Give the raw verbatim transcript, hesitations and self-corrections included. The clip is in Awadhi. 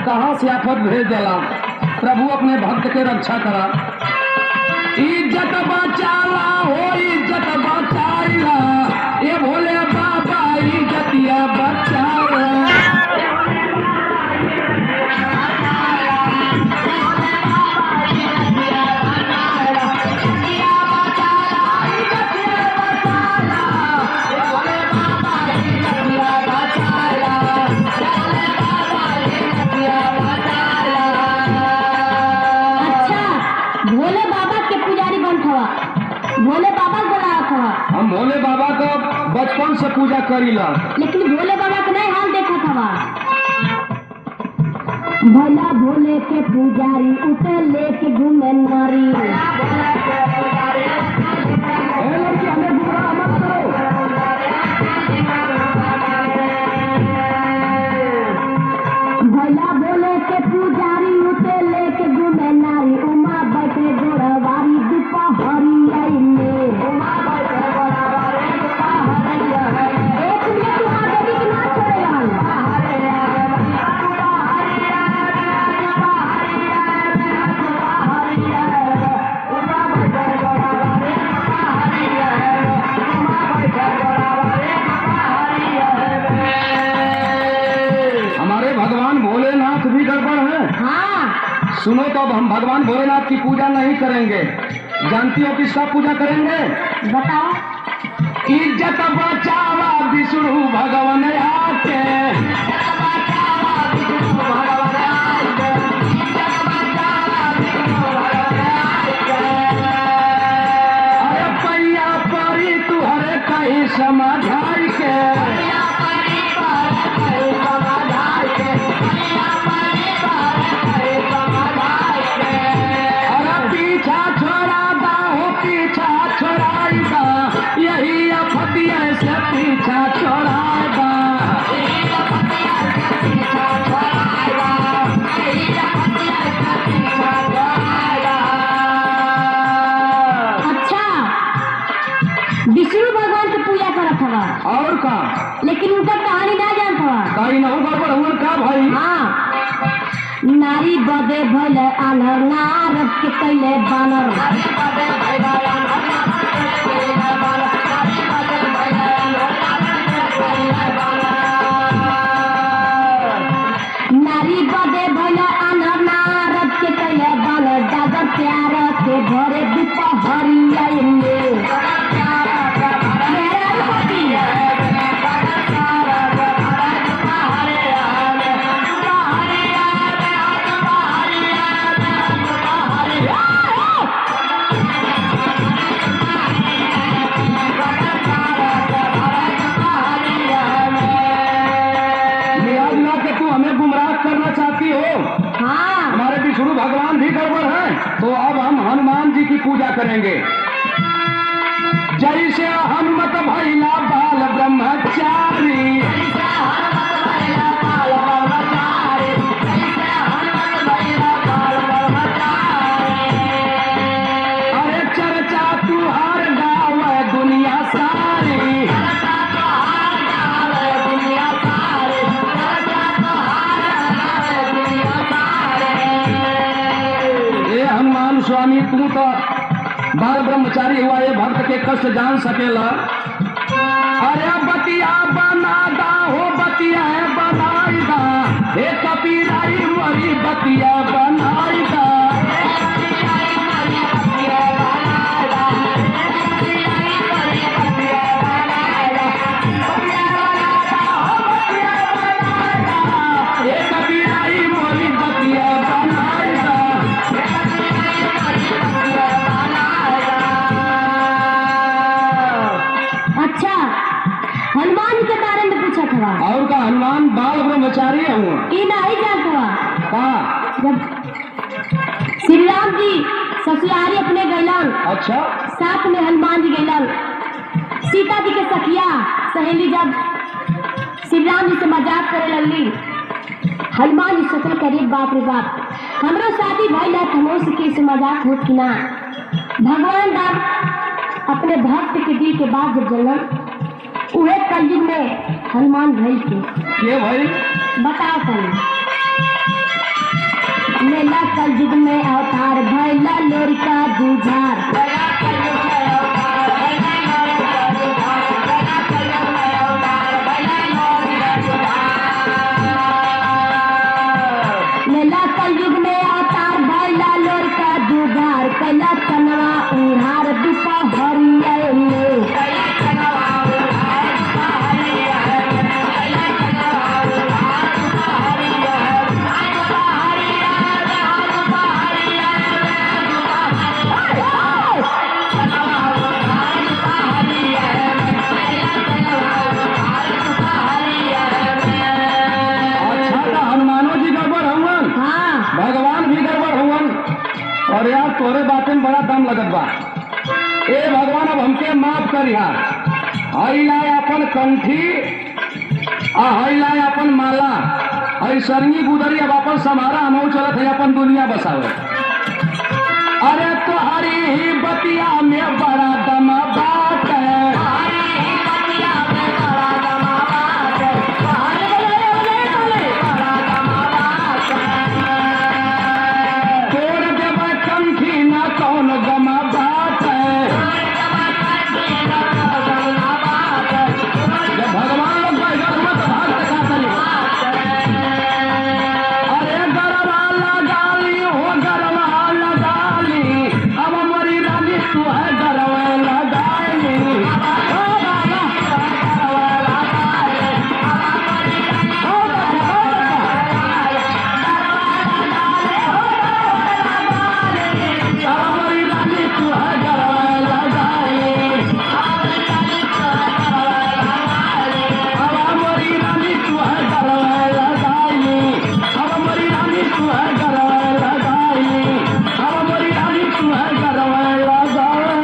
कहाँ से आफत भेज देला। प्रभु अपने भक्त के रक्षा करा। इज्जत बचाला हो, इज्जत बचाइला, ए भोले बाबा, इज्जतिया बचाला। अच्छा, भोले बाबा के पुजारी बनत हवा, भोले बाबा के बोलावत हवा। हम भोले बाबा का बचपन से पूजा करीला। लेकिन भोले बाबा के नहीं हाल देखत हवा। भोला भोले के पुजारी उते लेके घूमे नारी। ए लड़की, हमें गुमराह मत करो। भोला भोले के पुजारी उते लेके घूमे नारी, उमा बैठे गोड़वारी दुपहरिया में। एक मिनट, वहाँ देवी के ना छोड़े रहन। हमारे भगवान भोलेनाथ भी गड़बड़ हैं। हाँ। सुनो, तो अब हम भगवान भोलेनाथ की पूजा नहीं करेंगे। जानती हो किसका पूजा करेंगे? बताओ। इज्जत बचावा विष्णु भगवान आके। अरे पैया परी तुहरे कहीं समझाई के। अरे पीछा छोड़ा दा हो, पीछा छोड़ाई दा, यही आफतिया से पीछा छोड़ाई दा। अच्छा, विष्णु भगवान के पूजा करत हवा। और का? लेकिन उनका कहानी ना जानत हवा। कहीं ना गड़बड़ हुआ का भाई? हाँ। नारी बदे भइल आन्हर, नारद के कइले बानर। नारी बदे भइल आन्हर, नारद के कइले बानर। डगर प्यार के भरे दुपहरिया में। मेहरारू पति। मिला जुला के तू हमें गुमराह करना चाहती हो? हाँ। हमारे विष्णु भगवान भी गड़बड़ हैं, तो अब हम हनुमान जी की पूजा करेंगे। जैसे हनुमत भैला बाल ब्रह्मचारी। अरे चर्चा तुहार गावे दुनिया सारी। ए हनुमान स्वामी, तू तो बाल ब्रह्मचारी हुआ, ये भक्त के कष्ट जान सकेला। अरे बतिया बना दा हो, बतिया बनाई दा, हे कबीराई मोरी बतिया बनाई दा। अच्छा, हनुमान जी के बारे में पूछत हवा। और का, हनुमान बाल ब्रह्मचारी हउअन। ई नाही जानत हवा। का? जब श्री राम जी ससुरारी अपने गइलन, अच्छा। साथ में हनुमान जी गइलन। सीता जी के सखिया सहेली जब श्री राम जी से मजाक करे लगली, हनुमान जी सोचल कि अरे बाप रे बाप, हमरो शादी भइल है, हमरो से केहू से मजाक होत कि ना। भगवान राम अपने भक्त के दिल के बात जब जनलन, उहे कलयुग में हनुमान भइल के। के भइल? बताओ तनी। लेला कलयुग में अवतार, भैला लोरिका दुधार। लेला कलयुग में अवतार, भैला लोरिका दुधार। कैला चनवा उधार दुपहरिया में। अच्छा, तो हनुमानो जी गड़बड़ हउवन, हाँ। भगवान भी गड़बड़ हउवन। और यार, तोरे बातें में बड़ा दम लगत बा। ए भगवान, अब हमके माफ करिहा। हई ला अपन कंठी, आ हई ला अपन माला, हई सरंगी गुदरी, अब अपन समारा, हमहू चलत है अपन दुनिया बसावे। अरे तोहरी ही बतिया में बड़ा